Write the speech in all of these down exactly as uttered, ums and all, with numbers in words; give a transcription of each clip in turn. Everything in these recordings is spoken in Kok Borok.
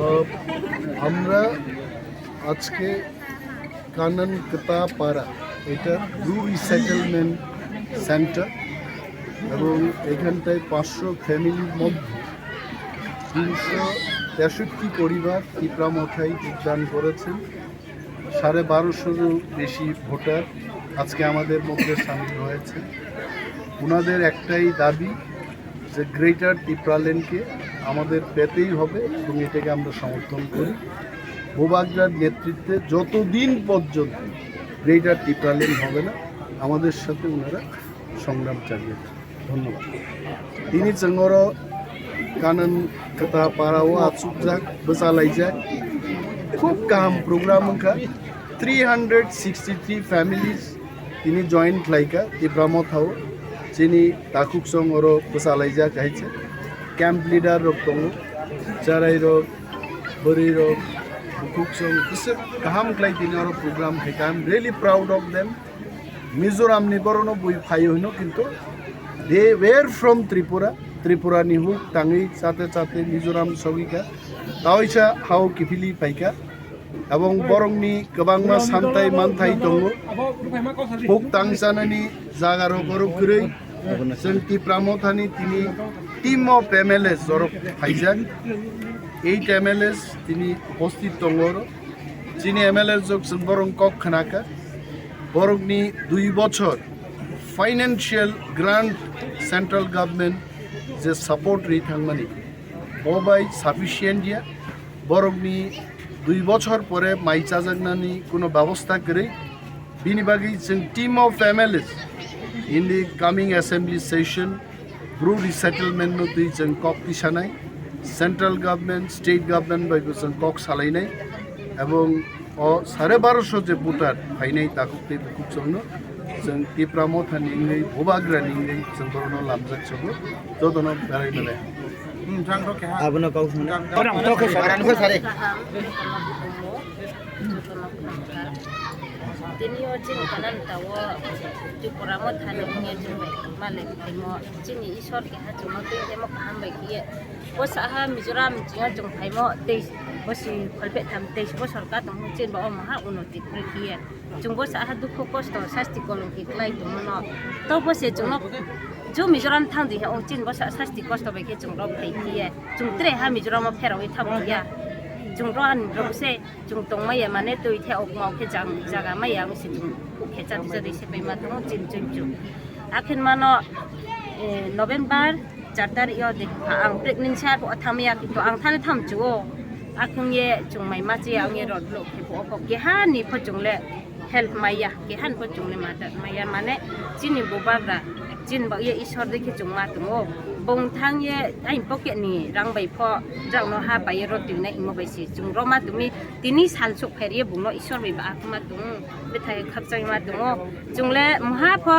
আহ, আমরা আজকে কানান কতাপাড়া, এটা ব্রু রিসেটেলমেন্ট সেন্টার, এবং এখানটায় পাঁচশো ফ্যামিলির মধ্যে তিনশো তেষট্টি পরিবার তিপ্রা মথায় যোগদান করেছেন। সাড়ে বারোশোরও বেশি ভোটার আজকে আমাদের মধ্যে সামিল হয়েছে। ওনাদের একটাই দাবি যে গ্রেটার তিপ্রাল্যান্ডকে আমাদের পেতেই হবে এবং এটাকে আমরা সমর্থন করি। বুবাগ্রার নেতৃত্বে যতদিন পর্যন্ত গ্রেটার তিপ্রাল্যান্ড হবে না, আমাদের সাথে ওনারা সংগ্রাম চালিয়ে যান। ধন্যবাদ। Tini chwng oro Kanan Kwta para o achukjak, bwchalaijak. Khub kaham program wngkha. Three hundred sixty three families tini join khlaikha Tipra Motha o. Chini takhuk chwng oro bwchalaijak hai se. Camp leader rok tongo, charai rok, bwrwi rok, bukhuk chwng bwswk kaham khlai tini oro program khaikha. I am really proud of them. Mizoram ni borok no bui phaio hino, kintu they were from Tripura. Tripura ni huk tangwi chate chate Mizoram sogika. Taoisa hao kiphili phaika. Ebong borok ni kwbangma santai manthai tongo. Huk tang chanani jaga rok borok kwrwi. Chwng Tipra Mothani tini team of M L As jorok phaijak. Eight M L As tini upasthit tongo oro. Chini M L A rok chwng borok kok khnakha. Borokni dui bochor financial grant central government je support ri thangmani, bo bai sufficient ya. Borokni dui bochor pore mai chajaknani kuno babostha kwrwi. Bini bagwi chwng team of M L As in the coming assembly session Bru resettlement no twi chwng kok tisanai, central government, state government bai bo chwng kok salainai, ebong o sare barosho je voter phainai takhuk tei bukhuk chwngno chwng Tipra Mothani wngwi, Bubagrani wngwi chwng borokno lamjak chwngno jotono berai belai. Abono kok thangna. Kaham. Jotono kaham. Tini o chini Kanan Kwta o Tripura Mothani wngya chwng bai malik phaimo chini Isor keha chwngno twi temo kaham bai khiye. Bo saha Mizoram chwngno chwng phaimo tei bo si kholpeh tham tei bo sorkar tongmo chini ba o maha unoti kwrwi khiye. Chwng bo saha dukhu kosto sasti kolongki kwlai tongmano. To bo se chwngno jo Mizoram thang di he o chini bo sa sasti kosto bai khe chwng rok thai khiye. Chwng tre ha Mizoram o pherogwi thang khiya. Chwng ro ani rok se Chwng tongmaya mane twi the okma okhe jang jaga maya wngse chwng okhe chati chati sepai ma tongo chini chwng chwng. Akhin mano, eh, November char tarik yo de ang pregnancy ar bo thamya kintu ang thani tham chuo. Akhung ye chwng mai ma che ang ye rod lo khe bo okho keha ni pho chwng le help maya, keha ni pho chwng le mata maya mane chini Bubagra chini ba ye Isor de khe chwng ma tongo. Bong thang ye ain pocket ni rang bai pho jang no ha pai ye rod twi nai himo bai se chwng ro ma tumi. Tini sansuk phairiye bungno Isor bai ba khma tung, bethai khakchangma tongo. Chwng le mha pho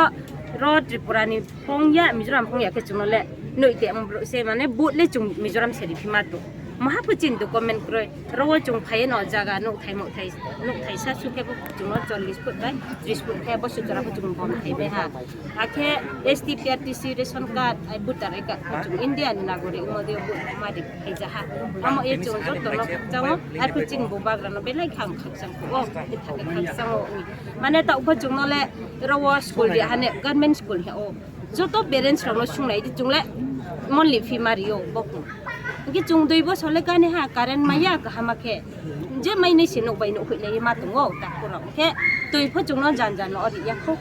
ro Tripura ni phongya, Mizoram phongya khe chwngno le noi te ambruk se mane vote le chwng Mizoram se riphima tung. Mha pho chin document kroi, ro o chwng phaiye no jaga nukthai mukthai, nukthai sa sukhe bo chwngno chollish foot bai tris foot khe bo sutra pho chwng bom thai bai ha. Akhe S T, P R T C, ration card, ai voter I card, chung India ni nagorik wngma de vote ma de khaija ha. Amo ye chung joto no khakchang o, ai pho chini Bubagra no belai kham khakchang kho o, itha khe khakchang o wi. Mane ta upha chung no le ro o school ri hane government school he o. Joto parents rok no sunglai di chung le monthly fee ma ri o bokung. Hingke chwng dui bosor le kani ha, current maya kaham khe. Je mai nai se nuk bai nuk hui lai ma tongo, takhuk rok khe twi pho chwngno jan jan no ori ya kho.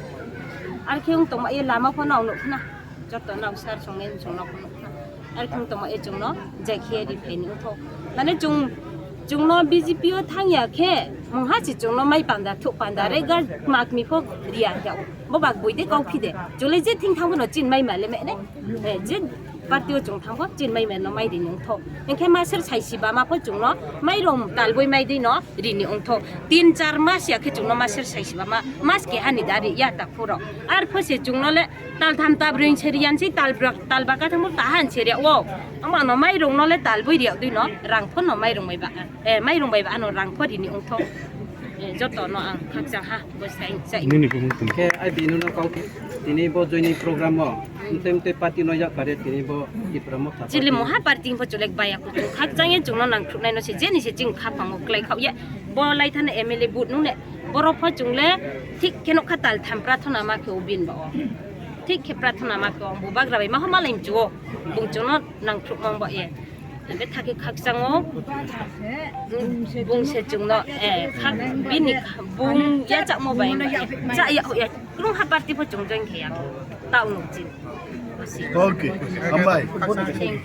Ar khe wng tongma ye lama pho no nuk khna. Joto no sar song nai chwngno nuk khna. Ar khe wng tongma ye chwngno jai khe ri phai ni utho. Mane chwng, chwngno B J P o thang ya khe, mungha se chwngno mai panda, thuk panda, re gar mak mi pho ri ya khe. Bo bak bui de kau phi de. Chwng le je thing thang no chin mai ma le me ne. Eh, je party o chwng thang pho chin mai ma no mai ri ni ungtho. Hingkhe maser sai si ba ma pho chwngno mai rong tal bui mai di no ri ni ungtho. Tin char mas ya khe chwngno maser sai si ba ma mas keha ni da ri ya ta phuro. Ar pho se chwngno le tal tham ta brwi se ri yan si tal brak tal ba ka thang ta han se ri o. Ama no mai rong no le tal bui ri ya dui no rang pho no mai rong mai ba. Eh, mai rong bai ba ano rang pho ri ni ungtho. Eh, joto no ang khakchang ha, bo sai sai. Nini bukhuk tong. Khe ai bini no kau. Tini bo joining program o, mte mte party no yak kare tini bo Tipra Motha Chili party. Moha party bo chulek baya kuchung khakchang ye chungno nangkhruknai no se jeni se ching khapango klai khao ye. Bo lai thana M L A but nune borok pho chungle thik khe nokha tal tham prathona ma khe ubin ba o. Thik khe prathona ma khe o bubagra bai ma ho malai mchuo. Bung chungno nangkhruk mang ba ye. Be thaki khakchango bung se chungno, eh, khak bini bung ya chakmo bai ba ye. Cha ya ya. Krung ha party pho chung join khe ya. Tao nuk chin. Okay. Ambai. Thank you.